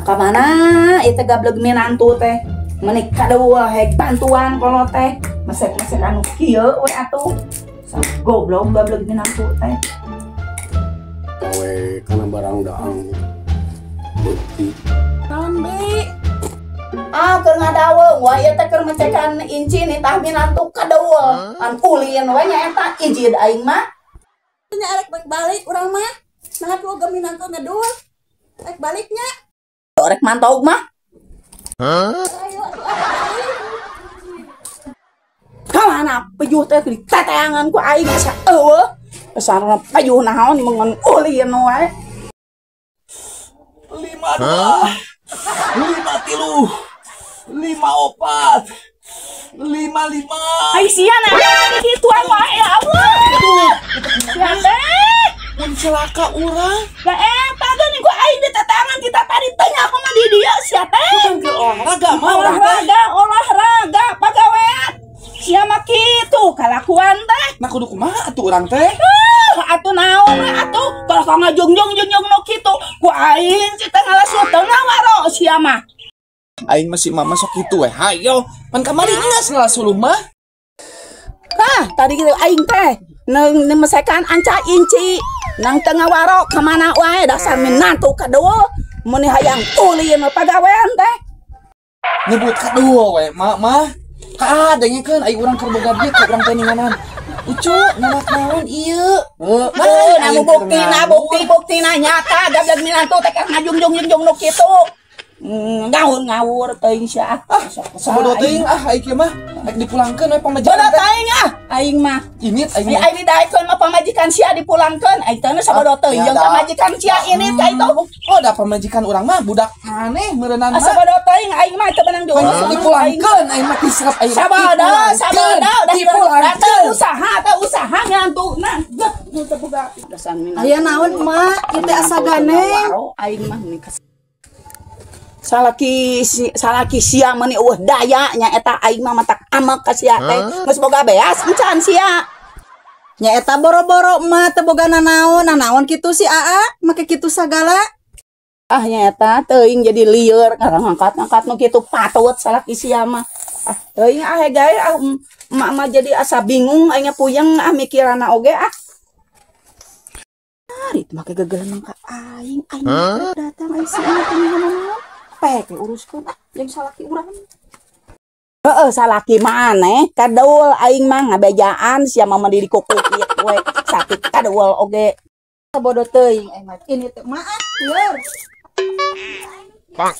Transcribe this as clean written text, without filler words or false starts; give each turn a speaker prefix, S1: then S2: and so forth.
S1: Ka mana itu gablek minantu teh? Meuni kadeueuh hek bantuan kolot teh. Mesek-mesek anu kieu we atuh. Goblok gablek minantu teh.
S2: Gawe kana barang daang beuki.
S1: Naon bi? Ah, keur ngadaweung wah ieu teh keur mecekan inci nitah minantu kadeueuh. An ulin we nya eta ijid aing mah.
S3: Nya arek balik urang mah. Nah ku minantu ngedul. Rek baliknya.
S1: Rek mantau mah.
S3: Ayo atuh balik.
S1: Kamana pejuh teh diteteangan ku aing asa eueuh. Sarana pejuh naon mengon ulin wae.
S4: 5 2 5 3 5 4 5 5.
S1: Ai sia nah kituan wae ya Allah. Sia teh
S4: Mun celaka urang.
S1: Da eta geuning ku aing diteteangan kita tadi teh nyaho mah di dieu sia teh.
S4: Bukan ke olahraga mah urang teh.
S1: Olahraga, olahraga pagawean. Sia mah kitu kalakuan teh.
S4: Nah kudu kumaha atuh urang teh?
S1: Atuh naon we atuh kalau ka ngajungjung-jungjung nu kitu ku aing si teh ngalas teu ngawaro sia mah.
S4: Aing mah si mama sok kitu we. Hayo, pan kamari geus ngalas suluh mah.
S1: Tah, tadi kitu aing teh neng mesekan anca inci nang teu ngawaro ka mana wae dasar minantu kadeueuh mun hayang ulin pagawean teh.
S4: Nyebut kadeueuh we mak mah. Ka dengekeun ai urang keur boga duit ka urang teh ninganan. Ucu, nalak naon ieu?
S1: Heuh, namu buktina, bukti-buktina nyata gablek minantu teh keur ngajungjung-jungjung nu kitu. Ngawur teuing sia.
S4: Ah, sabodo teuing ah ai kieu mah. Rek dipulangkeun we pamajikan.
S1: Bodo teuing ah, aing mah.
S4: Init aing.
S1: Ai didaekeun mah pamajikan sia dipulangkeun, ai teh sabodo teuing jeung pamajikan sia init ka itu.
S4: Oh, da pamajikan urang mah budak aneh meureunana.
S1: Sabodo teuing aing mah teu beunang diurus.
S4: Dipulangkeun aing mah diserap aing.
S1: Sabodo, sabodo dipulangkeun. Usaha teh usaha ngantuna. Geut teu boga dasar minantu.
S3: Aya naon emak? Ieu teh asa ganeng.
S1: Aing mah nih salaki sia meuni eueuh daya nya eta aing mah matak amek ka sia teh geus boga beas encan sia.
S3: Nya eta boro-boro emak teu boga nanaon, nanaon kitu si Aa make kitu sagala.
S1: Ah nya eta teuing jadi lieur ngangkat-ngangkat nu kitu patut salaki sia mah. Ah teuing ah gae ah emak mah jadi asa bingung aing puyeng ah mikirana oge ah. Ari make gegelenang ka aing, aing datang aing si emak teh naon. Pek uruskeun ah jeung salaki urang. Heeh, salaki maneh kadeul aing mah ngabejaan sia mah mendiri kuku kieu we sakit kadeul oge.
S3: Sabodo teuing aing mah ini teh maaf lieur.
S2: Bang.